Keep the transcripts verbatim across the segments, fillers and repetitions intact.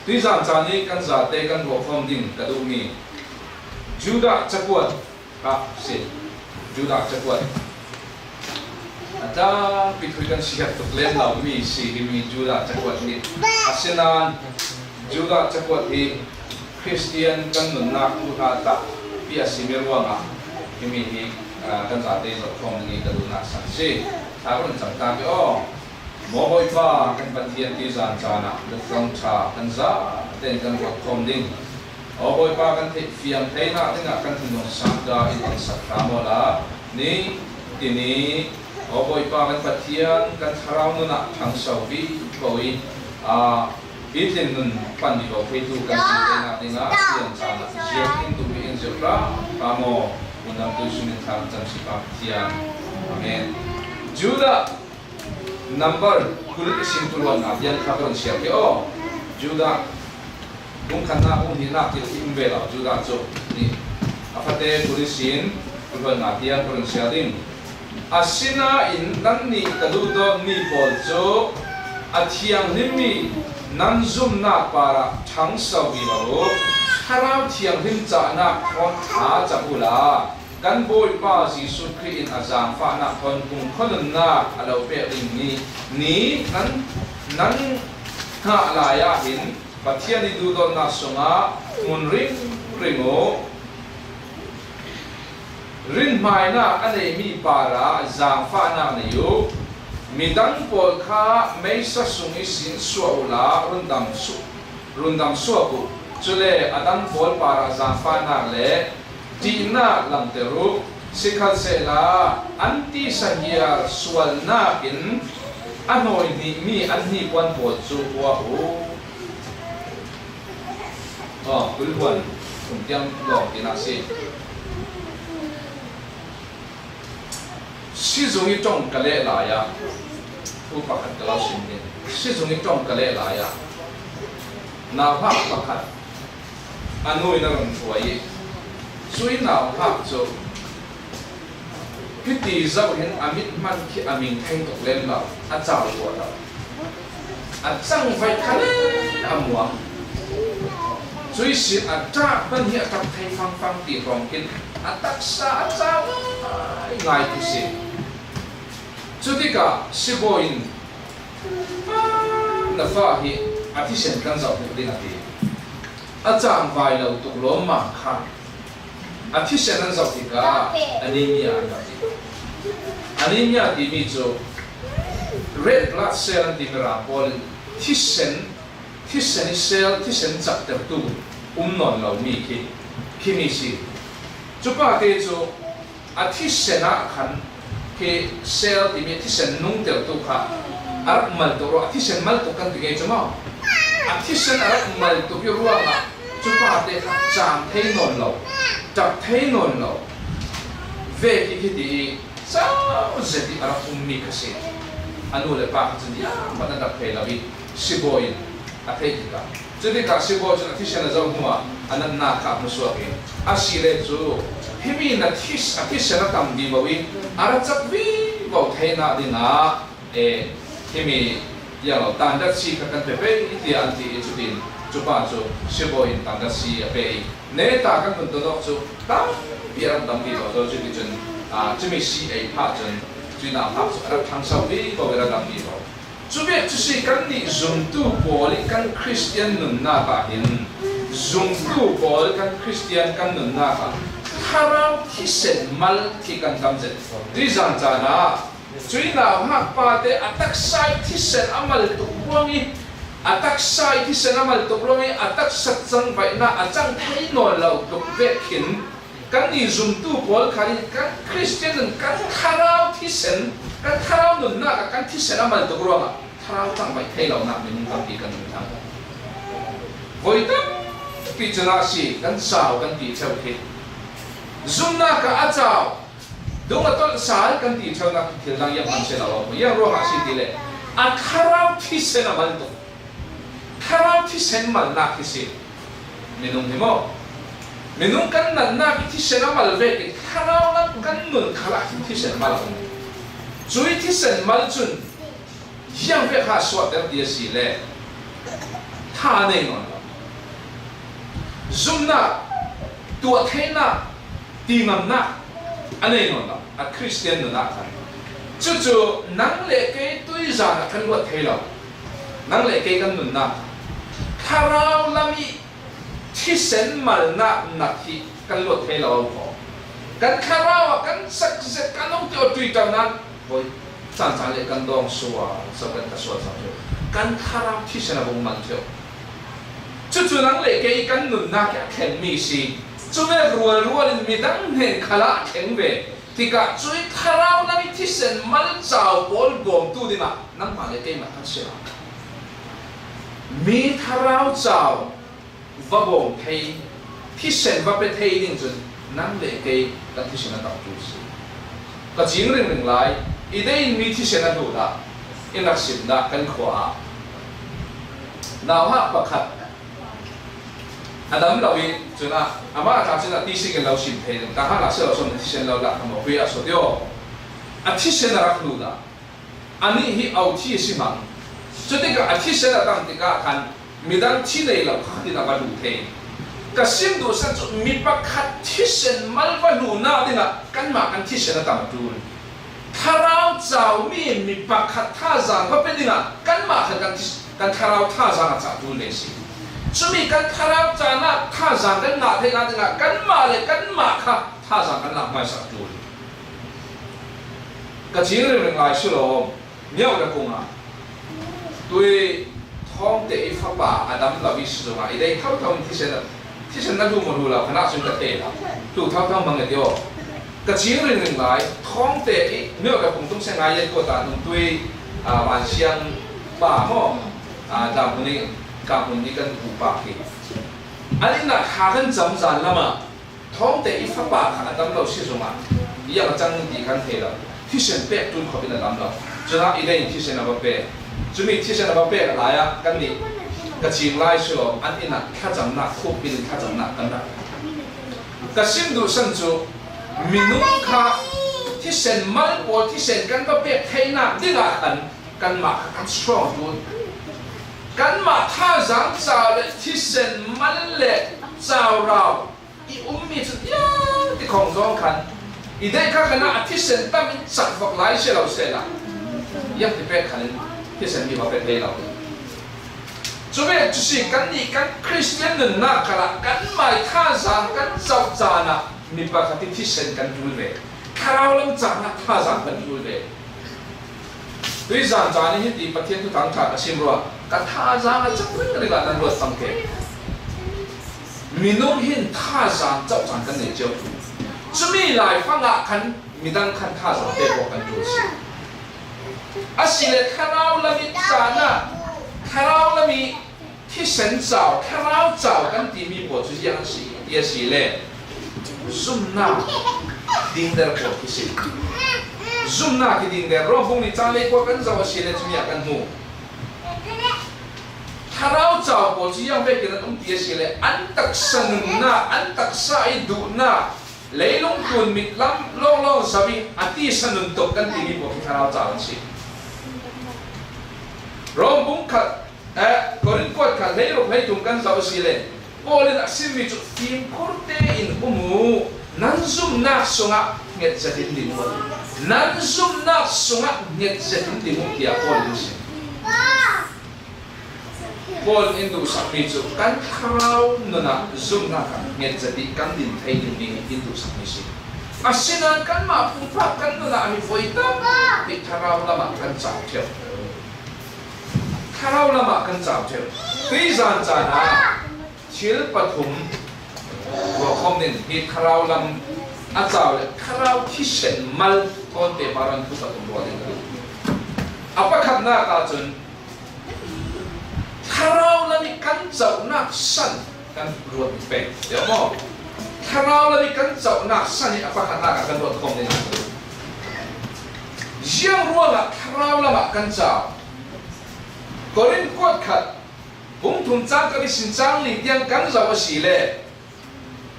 Tuizan caan hi kan zate kan ruahkhawm ding ka duhmi Judah cakuat kha si. Judah cakuat a tampi thu kan siat tuk lem lo mi si himi Judah cakuat hi. Asinain Judah cakuat hi Khristian kan nunnak thuhla takpi a simi ruangah himi hi, ah, kan zate zohkhawm ding hi ka duhnak sang si. Tha kan cang ta ke aw. Maw Bawipa kan Pathian, tuizan caan ah Lungdam Ṭha kan zate in kan ruat khawm ding. Aw Bawipa, kan theihfiang theinak dingah kan thinlung sangka in kan sak hram aw la, ni tini aw Bawipa kan Pathian, kan thlarau nun ah ṭhangso vivo i, aa, i tling nun pan vivo theitu kan si theinak dingah Pathian caan ah ziak in tuk in zirh hram hram aw. Undamtu sungin thang cam si Pa Pathian. Amen. Judah number kul ihsin kul hluanna tiang kha ka run siar hi aw. Judah bung khatna bung hnihna til i um ve lo, Judah cu ni a fate kul ihsin kul hluanna tiang ka run siar ding. Asinain nannih ka duhdawtmi pawl cu a thianghlimmi nan zumnak parah ṭhangso vivo u. Thlarau Thianghlim cahnak thawn tha cam uhla, kan Bawipa Jesuh Khrih in a zaangfahnak thawn kumkhua nunnak a lo pek dingmi ni nan, nan hngah lai ah hin Pathian i duhdawtnak sungah hmun ringring uh. Rinhmainak a neimi parah zaangfahnak nei uh. Midang pawl kha meisa sung ihsin suah uhla rundam su-, rundam suak uh. Cule a dang pawl parah zaangfahnak le ṭihnak langter uh. Sikhalsehla an tisa hiar sualnak in a hnawi hnihmi an hnipuan pawl cu uah uh. Aw, kul hluan kum tiang lawng tinak si. Sizung i ṭong ka leh lai ah, thu pakhat ka lo sim ding. Sizung i ṭong ka leh lai ah, nauhak pakhat a nu in a run hruai i, cu i nauhak cu hiti zoh hin a mit hman khi a ming thei tuk lem lo, a cau ruah lo. A cangvaih kha le a muang. Cuih sin a ṭah hmanh hi a ṭap thei fangfang ti hrawng khin a taksa a cau ngaingai tu si. Cutikah sibawi in, "Ah, na fa hi a thisen kan zoh hnik ding," a ti. A cangvai lo tuk lawmmam kha a thisen an zoh tikah anemia an rak ti. Anemia timi cu red blood cell an timi ram pawl in thisen, thisen i cell, thisen captertu um nawn lomi khi, khimi si. Cupa te cu a thisen ah khan khi cell timi thisen nungtertu kha a rak mal tuk ruah, a thisen mal tuk kan ti ngei cu maw? A thisen a rak mal tuk i ruangah cupa te kha cam thei nawn lo, ṭap thei nawn lo. Vek i khi ti i cau zet i a rak ummi kha si. A nu le pa kha cun zianghman an rak thei lo i sibawi in a theih tikah, cutikah sibawi cun a thisen a zoh hnuah a natnak kha a hmusuak i, a si le cu himi na this-, a thisen a tam vivo i a rak cak vivo theinak dingah, eh, himi, ziang lo, tandat si kha kan pe pei tiah an ti i, cutin cupa cu sibawi in tandat si a pe i, neta kan hun ton awk cu tampi a rak dam vivo zo, cuticun, ah, cumi si ei phah cun cuih nauhak cu a rak ṭhangso vivo i a rak dam vivo. Cu bik cu si, kannih zumtu pawl i kan Khristian nunnak ah hin, zumtu pawl kan Khristian kan nunnak ah thlarau thisen mal khi kan tam zet. Tuizan caan ah cuih nauhak pa te a taksa i thisen a mal tuk ruang i, a taksa i thisen a mal tuk ruang i, a taksa cangvaihnak a cang thei nawn lo tuk vek khin, kannih zumtu pawl kha in kan Khristian nun kan thlarau thisen, kan thlarau nunnak ah kan thisen a mal tuk ruangah thlarau cangvaih thei lonak minung tampi kan um thang. Voi tampi cun a si, kan cau kan ti ṭheu khi. Zumnak ah a cau, dung a tolh sal kan ti ṭheunak thil dang zianghman si lo, ziang ruangah si ti le a thlarau thisen a mal tuk. Thlarau thisen malnak hi si. Minung hi maw? Minung kan natnak i thisen a mal vekin thlarau lam kan nun khalah hin thisen mal a um. Cui thisen mal cun Ziang vek kha suahter ti a si le tha a nei nawn lo. Zumna, tuah theihna, tingamna a nei nawn lo a Khristian nunah khan. Cucu nang le kei tuizan ah kan luat thei lo. Nang le kei kan nunnak thlarau lam i thisen malna nat hi kan luat thei lo ko. Kan thlarau ah kan sak zet kan ong tio tui tau nan. Hoi, caan caan le kan dawng sual, so kan ka sual sak thio. Kan thlarau thisen a vung man thio. Cucu nang le kei kan nunnak i a thleng mi si. Cu ve rual rual in midang hnen khalah a thleng ve. Tikah cui thlarau lam i thisen mal cau pawl bawmtu dingah nangmah le keimah kan si lo. Mi thlarau cau va bawm thei, thisen va pe thei ding cun nang le kei kan thisen a tam ṭul si. Ka cing ringring lai, i dei in mi thisen a hlu dah, i rak sim dah kan khua ah nauhak pakhat a dam lo i cun ah, amah a tla cun a ti si kan lo sim thei ding, ka hak ah si lo, so na thisen lo dah ka mawkui ah so tio. A thisen a rak hlu dah. Anih hi au thi a si hmang. Cutikah a thisen a tam tikah khan midang thi nei lo kha khatin a va hlu thei. Ka sim duhsan cu mi pakhat thisen mal va hlu nak dingah kanmah kan thisen a tam a ṭul. Thlarau cau mi mi pakhat thazaang va pe dingah kanmah khan kan thi, kan thlarau thazaang a cah ṭul ve si. Cumi kan thlarau cahnak thazaang kan ngah theihnak dingah kanmah le kanmah kha thazaang kan lak hmaisa a ṭul. Ka cing ringring lai si lo. Myo le kung ah tui thawngte i fapa a dam lo i si zongah i dei thotho in thisen, thisen na hlu maw hlu lo khan ah cun ka thei lo. Hlu thotho hmang a ti aw. Ka cing ringring lai, thawngte i myo le kung tung se ngai le kua ta nung tui, ah, Van Siang pa maw, ah, Dam Hmun i, Kang Hmun i kan upa khi. An inn ah kha kan cam zan lamah, thawngte i fapa kha a dam lo si zongah, i a cang ti kan thei lo. Thisen pek ṭul khawh in a dam lo. Cunah i dei in thisen a va pek. Cumi thisen a va pek lai ah kannih ka cing lai si lo, an inn ah thlacamnak, khuk in thlacamnak kan rak. Ka sim duhsan cu minung kha thisen mal pawl thisen kan va pek theihnak dingah khan kanmah kha kan suang ṭul. Kanmah thazaang cau le thisen mal le caurau i ummi cu tiang ti khong zong khan i dei kha khan a thisen tam in cak vak lai si lo sehla, iang ti pek khan in thisen hi va pek hlei lo. Cu ve cu si kannih kan Khristian nunnak khalah kanmah i thazaang kan cauh caan ah mi pakhat i thisen kan ṭul ve. Thlarau lam caan ah thazaang kan ṭul ve. Tuizan caan in hiti Pathian thuthang ṭha ka sim rua, ka thazaang a cak ringring ah nan ruat fang ke. Minung hin thazaang cauh caan kan nei cio ṭul. Cumi lai fang ah khan midang khan thazaang pek awk kan ṭul si. Asile thlarau lam i caan ah, thlarau lam i thisen cau, thlarau cau kan timi pawl cu ziang an si ti a si le zumnak dingder pawl khi si. Zumnak hi dingder, Rom bung nih cang le kua kan zoh a si le cumi ah kan hmu. Thlarau cau pawl cu ziang vekin an um ti a si le an taksa nunnak, an taksa i duhnak, leilung tlun mit lam lawnglawng zoh i a tisa nun tuk kan timi pawl khi thlarau cau an si. Rom bung khat, eh, Korin kuat khat hleiruk hleitum kan zoh a si le, Paul in a simmi cu fimkhur tein um u, nan zumhnak sungah hnget zetin ding u, nan zumhnak sungah hnget zetin ding u, tiah Paul in a sim. Paul in duhsakmi cu kan thlarau nun ah zumhnak ah hnget zet i kan din thei dingmi in duhsakmi si. Asinain kanmah pumpak kan nun ah hi voi tampi thlarau lamah kan cau ṭheu. Thlarau lamah kan cau ṭheu. Tuizan caan ah thil pathum ruahkhawm ning hi thlarau lam a cau le thlarau thisen mal thawn pehpar an thu pathum ruah ding ka duh. A pakhatnak ahcun thlarau lam i kan cauhnak san kan ruat pei. Deuh maw? Thlarau lam i kan cauhnak san hi a pakhatnak ah kan ruat khawm ding ka duh. Ziang ruangah thlarau lamah kan cau? Korin kuat khat, bung thum cang kar ihsin cang li tiang kan zoh a si le,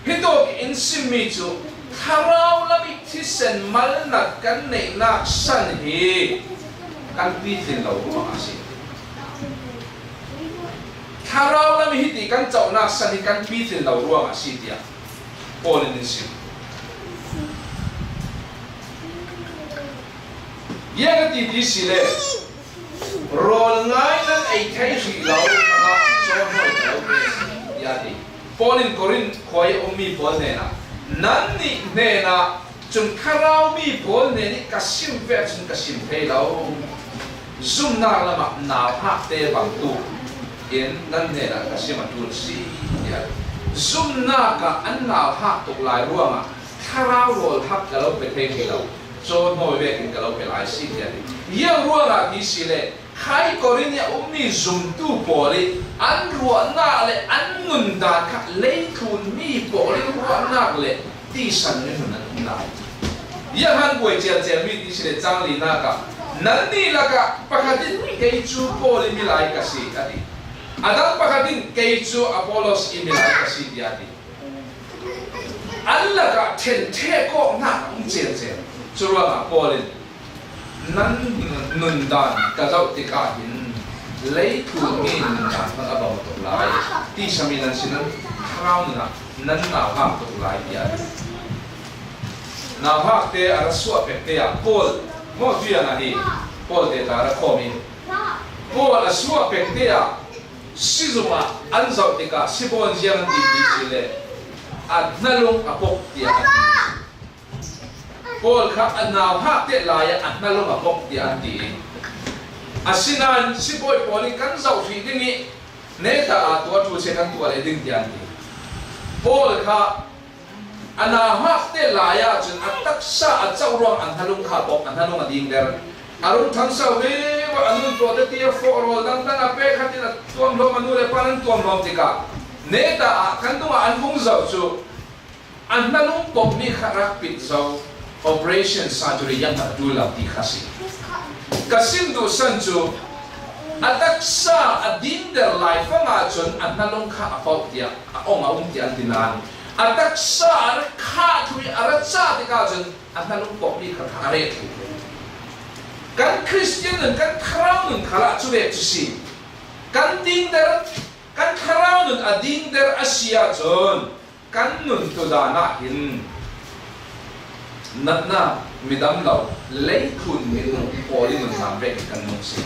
hitawk in simmi cu thlarau lam i thisen malnat kan neihnak san hi kan pitlin lo ruangah a si. Thlarau lam hiti kan cauhnak san hi kan pitlin lo ruangah a si tiah Paul in in sim. Ziang a ti ti si le, rawl ngai nan ei thei hrih lo, hnangah cawn hawi ka lo pe, tiah a ti. Paul in Korin khua i a ummi pawl hnenah, nannih hnenah cun thlarau mi pawl hnen ih ka sim ve ahcun ka sim thei lo. Zumnak lamah nauhakte bangtuk in nan hnenah ka sim a ṭul si, tiah zumnak ah an nauhak tuk lai ruangah thlarau rawl hak ka lo pe thei hrih lo, cawn hawi vekin ka lo pe lai si, tiah a ti. Ziang ruangah ti si le, khai Korin i a ummi zumtu pawl ih an ruahnak le an nundan kha leithlun mi pawl ih ruahnak le tisa nunung in an um lai. Ziang han buai cialcial mi ti si le, cang linak ah, nannih lakah pakhat in kei cu Paul ih milai ka si, a ti. A dang pakhat in kei cu Apollos ih milai ka si, tiah a ti. An lakah ṭhenṭhek awknak a um cialcial. Curuangah Paul in, nan nundan ka zoh tikah hin leithlun mi nundan hmanh a bang tuk lai. Tisa mi nan si, nan thlarau nun ah nan nauhak tuk lai, tiah a ti. Nauhakte a ra suah pekte ah Paul, maw, tuian ah hi, Paul te ta ra khawm in, Paul a suah pekte ah sizung ah an zoh tikah sibawn ziang an ti ti si le, a hnalung a pok, tiah a ti. Paul kha a nauhak te lai ah a hnalung a pok, tiah an ti. Asinain sibawi pawl ih kan zoh hrih ding ih neta ah tuah ṭul si kan tuah leh ding, tiah an ti. Paul kha a nauhak te lai ahcun a taksa a coh ruang a hnalung kha a pok, a hnalung a dingder. A rung ṭhangso vivo, a nun tuah te ti a fawh rawl dangdang a pek khat in a tuamhlawm, a nu le pa nan tuamhlawm tikah neta ah kan dungah an vung zoh cu, a hnalung pokmi kha rak pit zo, operation surgery ziang a ṭul lo ti kha si. Ka sim duhsan cu a taksa a dingder lai fang ahcun a hnalung kha a poh tiah a ong a um tiah an ti nain, a taksa a rak khah thlu ih a rak cah tikah cun a hnalung pokmi kha, kha a ret thlu. Kan Khristian nun, kan thlarau nun khalah cu vek cu si. Kan dingder, kan thlarau nun a dingder a si ahcun, kan nun tudan ah hin natnak, midam lo, leithlun minung pawl ih nunnak vek kan nung si.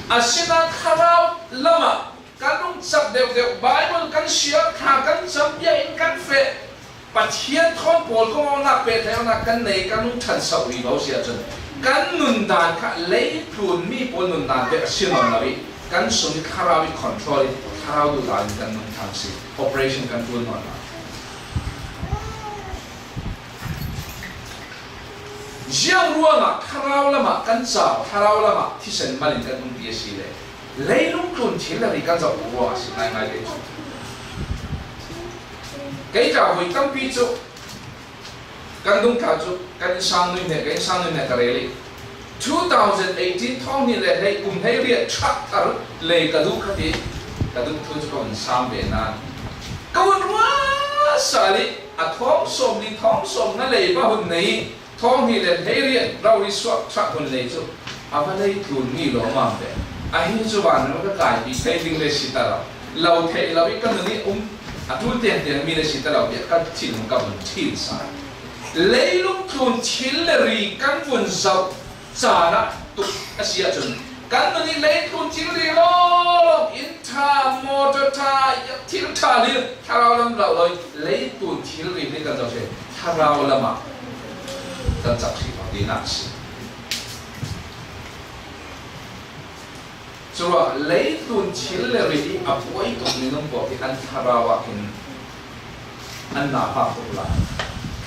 Asinain thlarau lamah kan rung cak deuhdeuh, Baibal kan siar, thla kan cam, bia in kan feh, Pathian thawn pawl kong awknak, pehtlai awknak kan nei, kan rung ṭhanso rih lo si ahcun, kan nundan kha leithlun mi pawl nundan vek a si nawn lo ih, kan sung ih thlarau ih control ih, thlarau duhdan in kan nung thang si. Operation kan ṭul nawn lo. Ziang ruangah thlarau lamah kan cau, thlarau lamah thisen mal in kan umpi a si le, leilung tlun thil le ri kan zoh ruangah a si ngaingai ve cu. Kei tla voi tampi cu kan dungtla cu kan innsang nui hne, kan innsang nui hne ka rel ih, two thousand eighteen, thawng hnih le hlei, kum hlei riat ṭhak thar lei ka duh kha ti, ka duh thu cu ka vun sam ve nain ka vun ruah sal ih, a thawng sawm li, thawng sawm nga lei mah hun nei ih, thawng hnih le hlei riat rori suak ṭhak hun lei cu a va lei tlun mi lawmmam ve. Ahi cu vanram ka kaipi thei ding le si ta lo, lo theih lo ih ka nun ih um a ṭul tengteng mi le si ta lo tiah ka thinlung ka vun ṭhin sa. Leilung tlun thil le ri kan vun zoh caan ah tuk a si ahcun, kan nun ih leitlun thilri lawlaw, inn ṭha, motor ṭha, thil ṭha hlil, thlarau lam lo lo ih leitlun thilri hi kan zoh si. Thlarau lamah kan cak hrih lo tinak a si. Curuangah leitlun thil le ri ih a buai tuk minung pawl hi an thlarau ah khin an nauhak tuk lai.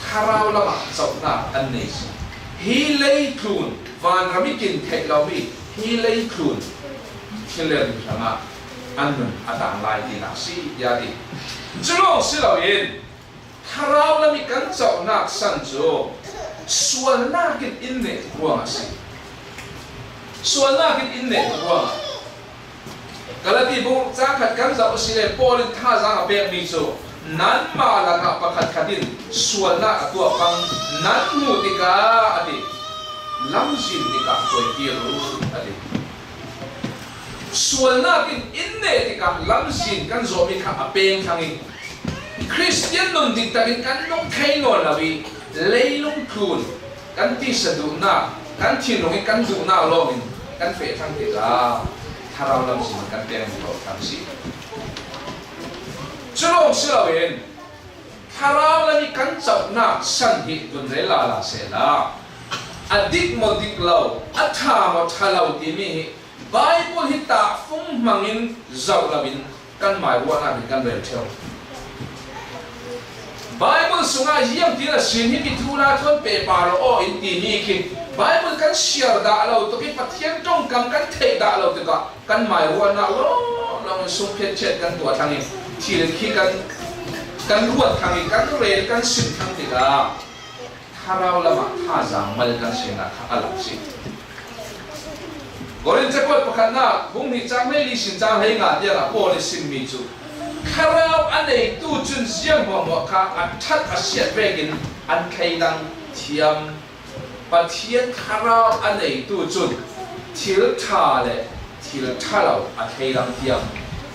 Thlarau lamah cohnak an nei si. Hi leitlun, vanram ih kin theih lomi hi leitlun thil le ri hrangah an nun a tang lai tinak si, tiah a ti. Cu lawng si loin, thlarau lam ih kan cohnak san cu sualnak in in neh tuk ruangah a si. Sualnak in in neh tuk ruangah. Galati bung cang khat kan zoh a si le, Paul in thazaang a pekmi cu, nanmah lakah pakhat khat in sualnak a tuah pang nan hmuh tikah a ti. lamzin tikah koitir uh a ti. Sualnak in in neh tikah lamzin kan zawhmi kha a peng thlang in Khristian nun diktakin kan nung thei nawn lo ih leilung tlun kan tisa duhnak, kan thinlung ih kan duhnak lawngin kan feh thlang tikah thlarau lamzin kan peng lo thlang si. Cu lawng si loin thlarau lam ih kan cohnak san hi vun rel lala sehla, a dik maw dik lo, a ṭha maw ṭha lo timi hi Baibal hi tahfung hmangin zoh loin kan mairuahnak in kan rel ṭheu. Baibal sungah ziangtin a sin himi thu la thawn pehpar aw in timi khi Baibal kan siar dah lo tuk ih Pathian ṭongkam kan theih dah lo tikah kan mairuahnak lawng lawng in sungphiat chiat kan tuah thlang ih thil khi kan, kan ruat thlang ih kan rel kan sim thlang tikah thlarau lamah thazaang mal kan sinak kha a lang si. Korin cakuat pakhatnak bung hnih cang hleili sin cang hleinga tiangah Paul ih simmi cu thlarau a neitu cun ziang hmuahhmuah kha a ṭhat a siat vekin an thleidang thiam. Pathian thlarau a neitu cun thil ṭha le thil ṭha lo a thleidang thiam.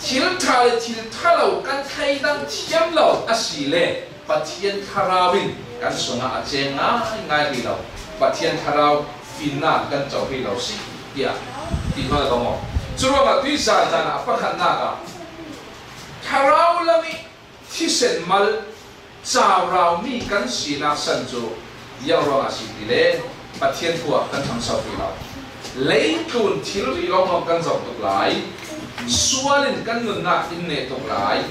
Thil ṭha le thil ṭha lo kan thleidang thiam lo asile Pathian thlarau in kan sungah a ceng ngaingai rih lo. Pathian thlarau finnak kan co rih lo si, tiah ti hnual a tong aw. Curuangah tuih zanzan ah a pakhatnak ah thlarau lam ih thisen mal cauraumi kan sinak san cu ziang ruangah si tile Pathian thu ah kan ṭhangso rih lo. Leitlun thilri lawnglawng kan zoh tuk lai, sual in kan nunnak in neh tuk lai,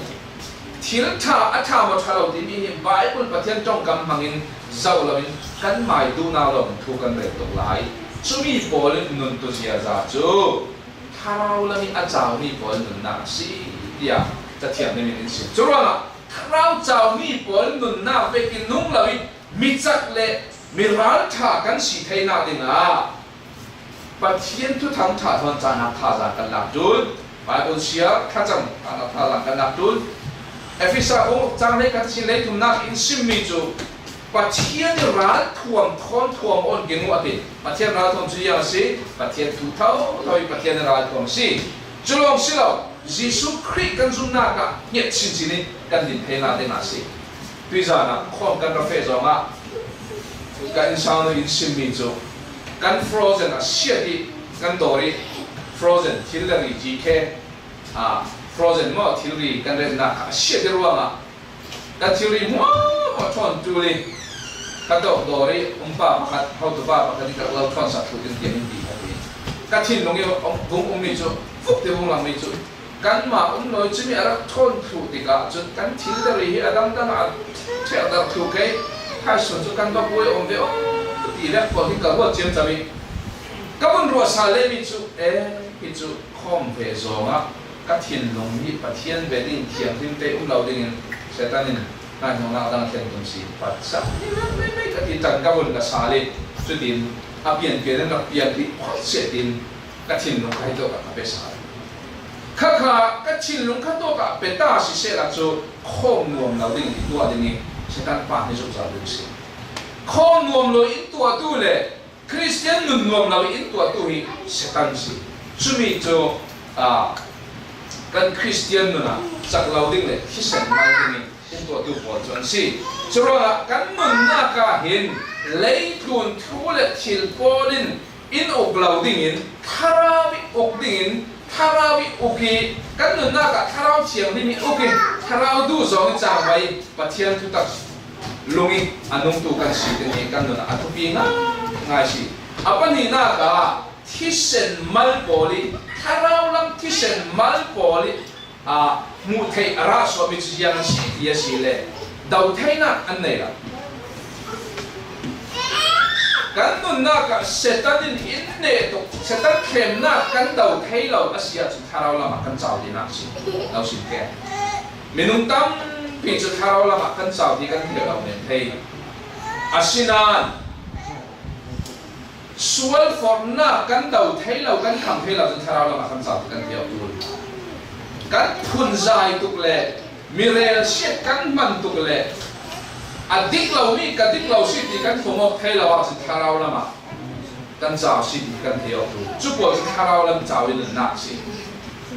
thil ṭha a ṭha maw ṭha lo timi hi Baibal Pathian ṭongkam hmangin zoh loin kan mai duhnak lawng thu kan rel tuk lai. Cumi pawl in nuntu ziaza cu thlarau lam ih a caumi pawl nunnak a si, tiah Cathiang nih in sim. Curuangah thlarau caumi pawl nunnak vekin nung lo ih mi cak le mi ralṭha kan si theinak dingah Pathian thuthang ṭha thawn cahnak thazaang kan lak ṭul. Baibal siar thlacam cahnak thazaang kan lak ṭul. Efesa bung cang hleikhat sin hleithumnak in simmi cu Pathian ih ralthuam thawn thuam awn keng uh a ti. Pathian ralthuam cu ziang a si? Pathian thu thotho ih Pathian ih ralthuam a si. Cu lawng si lo, Jesuh Khrih kan zumnak ah hngiat chinchin ih kan din theinak dingah a si. Tuizan ah khawm kan ra feh zongah ka innsang nu in simmi cu kan frozen a siat ih kan dawr ih frozen thil le ri G K, ah, frozen maw thilri kan retnak kha a siat ih ruangah kan thilri hmuahhmuah ṭhawn ṭul ih ka dawr ih umpa pakhat, hotupa pakhat ih ka lo ṭhawn sak thluh ding tiang in ti ka ti. Ka thinlung ih vung ummi cu, vuk ti vung langmi cu kanmah um lo ih cumi a rak ṭhawn thluh tikah cun kan thil le ri hi a dangdang ah ṭhekdarh thluh kei. Thaisun cu kan va buai awm ve aw ti vek pawl hi ka ruat ciamcam ih ka vun ruah sal lemi cu, e, hi cu khawm ve zongah ka thinlung hi Pathian ve ding thianghlim te um lo dingin Satan in hnahnawhnak dang a thlen tum si. Pathian hi meimei ka ti tan ka vun ka sal ih cutin a pianpian in rak piang dih phot seh tin ka thinlung kha hi tawkah ka pe sal. Khakha ka thinlung kha tawkah pe ta sisehla cu khawm nuam lo ding i tuah ding ih Satan pa hi zungzal ding si. Khawm nuam lo in tuahtu le Khristian nun nuam lo in tuahtu hi Satan si. Cumi cu, aa, kan Khristian nun ah cak lo ding le thisen ngai ding in tuahtu pawl cu an si. Curuangah kan nunnak ah hin leitlun thu le thil pawl in in uk lo dingin, thlarau ih uk dingin, thlarau ih uk ih kan nunnak ah thlarau thianghlim ih uk ih thlarau duh zong ih cangvai Pathian thutak lung ih a nungtu kan si ding hi kan nun ah a thupi ngaingai si. A pahnihnak ah thisen mal pawl ih thlarau lam thisen mal pawl ih, aa, hmuh theih a rah suahmi cu ziang an si ti a si le do theinak an nei lo. Kan nunnak ah Satan in in neh tuk, Satan thlemnak kan do thei lo a si ahcun thlarau lamah kan cau dihnak si lo sin ke. Minung tampi cu thlarau lamah kan cau ti kan ti lo men thei. Asinain sual forhnak kan do thei lo, kan kham thei lo cun thlarau lamah kan cau ti kan ti awk ṭul. Kan phunzai tuk le mirel siat kan hman tuk le a dik lomi ka dik lo si ti kan thum awk thei lo ahcun thlarau lamah kan cau si ti kan thei awk tu. Cu pawl cu thlarau lam cau in nunnak si.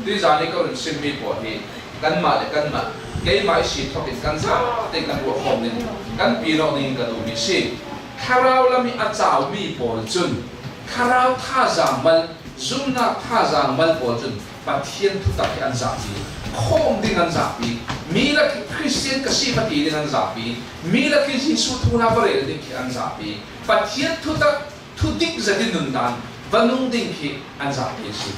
Tuizan i ka run simmi pawl hi kanmah le kanmah, keimah i si thokin kan zate kan ruah khawm ding, kan pi nawk ding ka duhmi si. Thlarau lam i a caumi pawl cun thlarau thazaang mal, zumnak thazaang mal pawl cun Pathian thutak hi an zahpi, khawm ding an zahpi, mi lak i Khristian ka si ka ti ding an zahpi, mi lak i Jesuh thu hla va rel ding khi an zahpi, Pathian thutak thudik zetin nundan va nung ding khi an zahpi a si.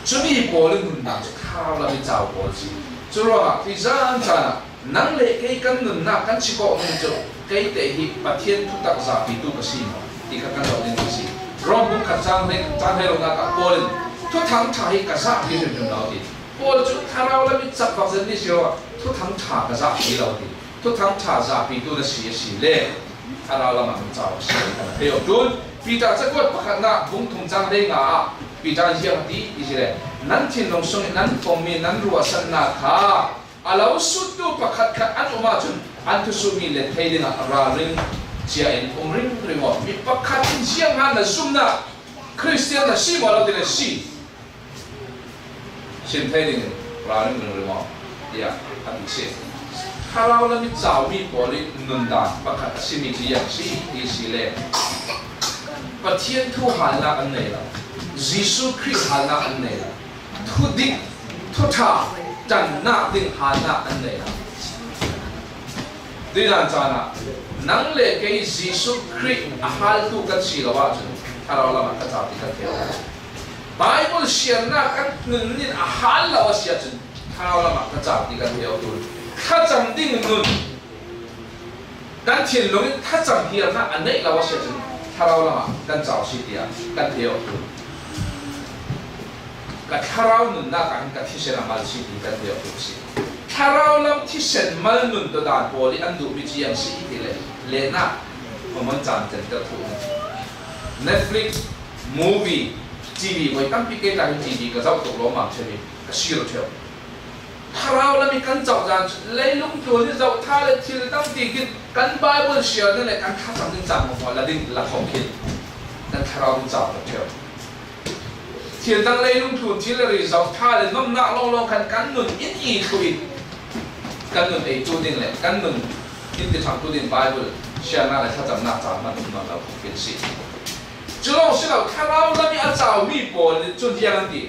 Cumi pawl in nundan cu thlarau lam i cau pawl a si. Curuangah tuizan caan ah nang le kei kan nunnak kan chik awk ding cu kei te hi Pathian thutak zahpitu ka si maw ti kha kan zoh ding a si. Rom bung khat cang hei, cang hei ronak ah Paul in thuthang ṭha hi ka zahpi hrimhrim lo a ti. Paul cu thlarau lam i cak vak zetmi si lo ah thuthang ṭha ka zahpi lo a ti. Thuthang ṭha zahpitu na si a si le thlarau lam ah kan cau a si ti kan thei awk ṭul. Peter cakuat pakhatnak bung thum cang hei nga ah Peter in ziang a ti i si le, nan thinlung sung i nan fongmi nan ruahsannak kha a lo suttu pakhatkhat an um ahcun an thusuhmi let thei dingah ralring cia in um ringring aw. Mi pakhat in zianghan na zumnak Khristian na si maw lo ti le si. Sim thei dingin ralring ringring aw tiah a ti si. Thlarau lam i caumi pawl i nundan pakhat a simi cu ziang si ti si le Pathian thu halnak an nei lo, Jesuh Khrih halnak an nei lo, thudik, thuṭha, ṭannak ding halnak an nei lo. Tuizan caan ah nang le kei Jesuh Khrih a haltu kan si lo ahcun thlarau lam ah ka cau ti kan thei lo. Baibal siarnak kan nun in a hal lo a si ahcun thlarau lam ah ka cau ti kan thei lo. Thlacam ding nun kan thinlung in thlacam hiarnak a neih lo a si ahcun thlarau lam ah kan cau si tiah kan thei awk ṭul. Ka thlarau nunnak ah hin ka thisen a mal si ti kan thei awk ṭul si. Thlarau lam thisen mal nun tuah dan pawl i an duhmi cu ziang si i ti le, lehnak hmamon caan center thu Netflix, movie, T V voi tampi kei tla hin T V ka zoh tuk lawmmam ṭheu hi ka si lo ṭheu. Thlarau lam i kan cauh zan cu leilung tlun i zoh ṭha le thil tam ti khin kan Bible siar ding le kan thlacam ding caan hmuahhmuah la ding la khawh khin kan thlarau ding cau tuk ṭheu. Thil dang leilung tlun thil le ri zoh ṭha le nomnak lawnglawng khan kan nun in i thluh in kan nun eitu ding le kan nun in ti ṭhangtu ding Bible siarnak le thlacamnak caan hman um nawn lo khawh khin si. Cu lawng si lo, thlarau lam i a caumi pawl nih cun ziang an ti.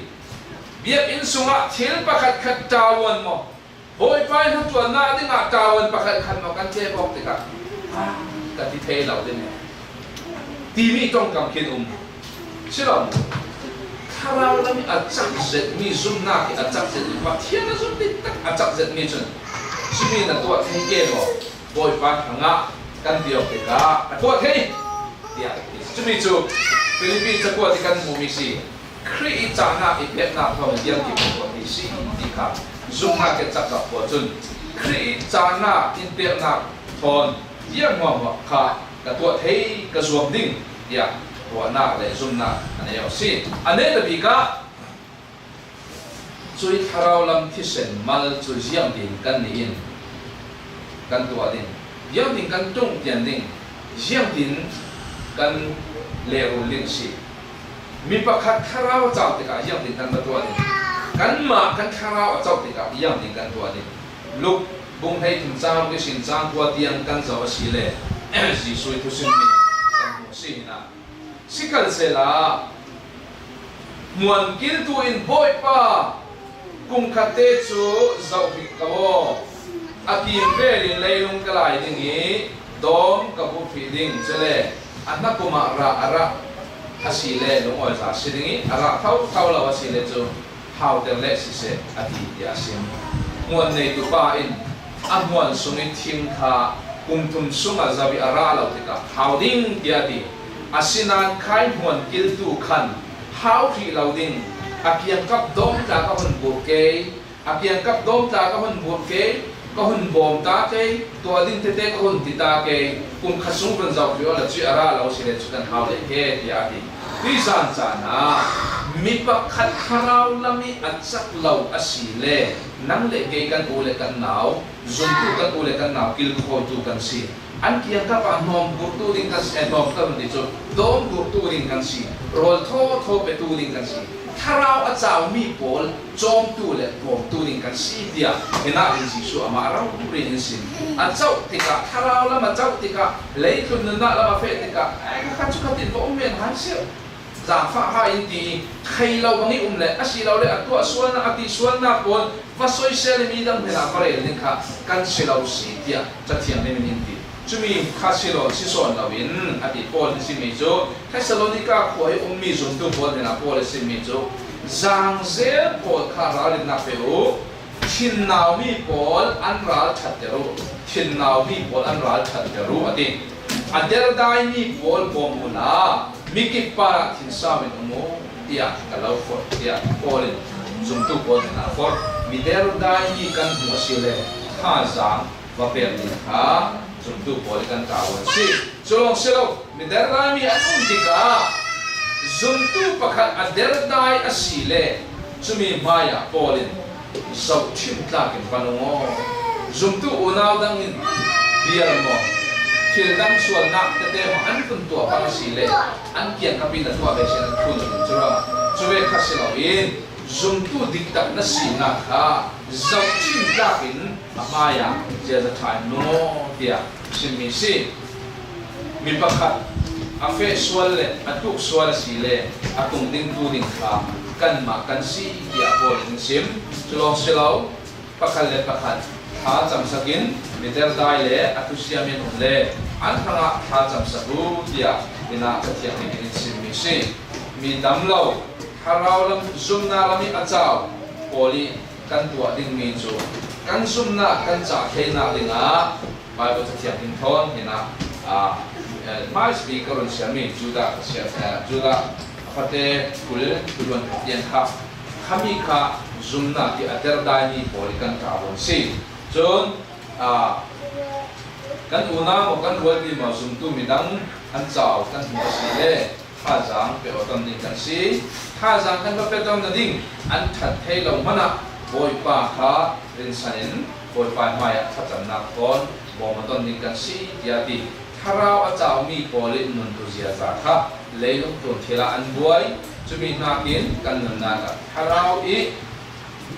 Biakinn sungah thil pakhat khat ṭavuan maw, Bawipa i hnaṭuannak dingah ṭavuan pakhat khat maw kan ṭep awk tikah, "Ah, ka ti thei lo ding," timi ṭongkam khin um. Si lo, thlarau lam i a cak zetmi, zumnak i a cak zetmi, Pathian a zumh ding tak a cak zetmi cun, "Simi na tuah thei ke maw? Bawipa hrangah," kan ti awk tikah, "Ka tuah thei," tiah a ti. Cumi cu Filipi cakuat i kan hmuhmi si. Khrih i cahnak i peknak thawng ziang ti kan tuah thei si ti kha zumhnak ke cakap pawl cun Khrih i cahnak in peknak thawn ziang hmuahhmuah kha ka tuah thei, ka zuam ding tiah ruahnak le zumhnak a nei awk si. A neih bik ah cui thlarau lam thisen mal cu ziangtin kan nih in kan tuah ding, ziangtin kan ṭung tian ding, ziangtin kan lehrul ding a si. Mi pakhat thlarau a cau tikah ziangtin kan va tuah ding? Kanmah kan thlarau a cauh tikah ziangtin kan tuah ding? Luk bung hleithum cang ihsin cang kua tiang kan zoh a si le Jesuh i thusimmi kan hmuh a si hna. Sikhalsehla hmuan kiltu in, "Bawipa, kum khatte cu zoh hrik ko aw, a kim velin leilung ka lai ding i dawm ka buh hrih ding, cule a hnakum ah rah a rah a si le lungawiza si ding i a rah thotho lo a si le cu hauter leh siseh," a ti, tiah a sim. Hmuan neitu pa in a hmuan sung i thing kha kum thum sungah zoh i a rah lo tikah hau ding, tiah a ti. Asinain khai hmuan kiltu khan hau hrih lo ding, a kiangkap dawm tla ka hun burh kei, a kiangkap dawm tla ka hun burh kei, ka hun bawm ta kei, tuah ding tete ka hun ti ta kei, kum khat sung vun zoh hrih awla cui a rah lo si le cu kan hau leh ke, tiah a ti. Tuizan caan ah mi pakhat thlarau lam i a cak lo a si le nang le kei kan u le kan nau, zumtu kan u le kan nau kilkhawitu kan si. An kiangkap ah hnawm gurtu ding kan si, eh, hnawm kan ti cu, dawm gurtu ding kan si, rawl thawthaw petu ding kan si. Thlarau a cau mi pawl cawmtu le bawmtu ding kan si, tiah hinah in Jesuh amah rori in sim. A cauh tikah, thlarau lam a cauh tikah, leitlun nunnak lam a feh tikah, ai, kha khat cu khatin va um men hai si. Zaangfah hai in ti, thei lo bang i um le, asilole a tuah sualnak, a ti sualnak pawl va soisel i midang hnenah va rel ding kha kan si lo si, tiah Cathiang nih in ti. Cumi kha si lo, si sawn lo in a ti. Paul in simmi cu Thessalonika khua i ummi zumtu pawl hnenah Paul in simmi cu, zaangzel pawl kha ralrinnak pe u. Thinnaumi pawl an ral ṭhatter u, thinnaumi pawl an ral ṭhatter u, a ti. A derdaimi pawl bawm uhla, mikip parah thinsau in um u, tiah ka lo forh, tiah Paul in zumtu pawl hnenah a forh. Mi derdaimi kan hmuh asile, thazaang va pek ding kha zumtu pawl i kan kau a si. Cu lawng si lo, mi derdaimi an um tikah zumtu pakhat a derdai asile, cumi hmaiah Paul in zohṭhim tlak in van um aw. Zumtu unau dang in bial maw, thil dang sualnak tete maw an vun tuah bang asile, an kiangkap in a tuah ve si an phun cu ra. Cu ve kha si loin, zumtu diktak na sinak kha zohṭhim tlak in a hmaiah ziaza ṭha in nung aw, tiah simmi si. Mi pakhat a feh sual le a tuk sual asile, a tung ding tu ding kha kanmah kan si, tiah Paul in sim. Cu lawng si lo, pakhat le pakhat thlacamsak in, mi derdai le a thusiam in um le an hrangah thlacamsak u, tiah hinah Cathiang nih in simmi si. Mi dam lo, thlarau lam, zumnak lam i a cau pawl i kan tuah dingmi cu kan zumnak kan cah theinak dingah Baibal Cathiang in thawn hinah, aa, eh, hmaisabik ka run siarmi Judah ka siar, eh, Judah a fate kul, kul luan ka tiang kha, khami kha zumnak i a derdaimi pawl i kan kau a si. Cun, aa, kan unau maw, kan rualpi maw, zumtu midang an cau kan hmuh asile, thazaang pe aw ton ding kan si. Thazaang kan va pe ton nading an ṭhat thei lo hmanah Bawipa kha rinsan in Bawipa hmaiah thlacamnak thawn bawm aw ton ding kan si, tiah ti. Thlarau a caumi pawl i nuntu ziaza kha leilung tlun thil ah an buai. Cumi hnakin kan nunnak ah thlarau i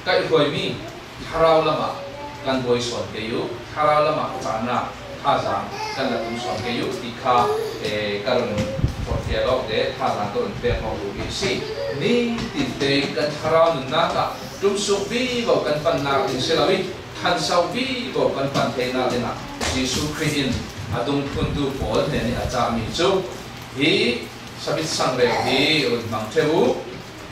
kaihhruaimi thlarau lamah kan buai sawn kei u, thlarau lamah cahnak thazaang kan la tum sawn kei u ti kha, eh, ka run forhfial awk le thazaang ka run pek awk duhmi a si. Nitin tein kan thlarau nunnak ah tumsuk vivo kan pannak ding si lo i, thanso vivo kan pan theinak dingah Jesuh Khrih in a dungthluntu pawl hnen i a cahmi cu, hi sabit sangreu hi run hmang ṭheu u,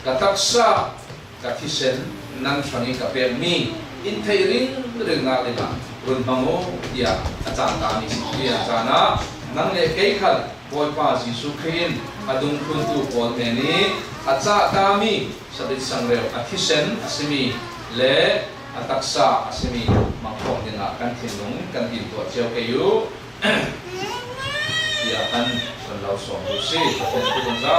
ka taksa ka thisen nan hrangih ka pekmi in theih ringringnak dingah run hmang u, tiah a cang tami si. Cuih caan ah nang le kei khal Bawipa Jesuh Khrih in a dungthluntu pawl hnen i a cah tami sabit sangreu a thisen a simi le a taksa a simi hmang khawh dingah kan thinlung kan timtuah cio kei u, tiah kan kan lo sawm u si. Pathian thu kan za.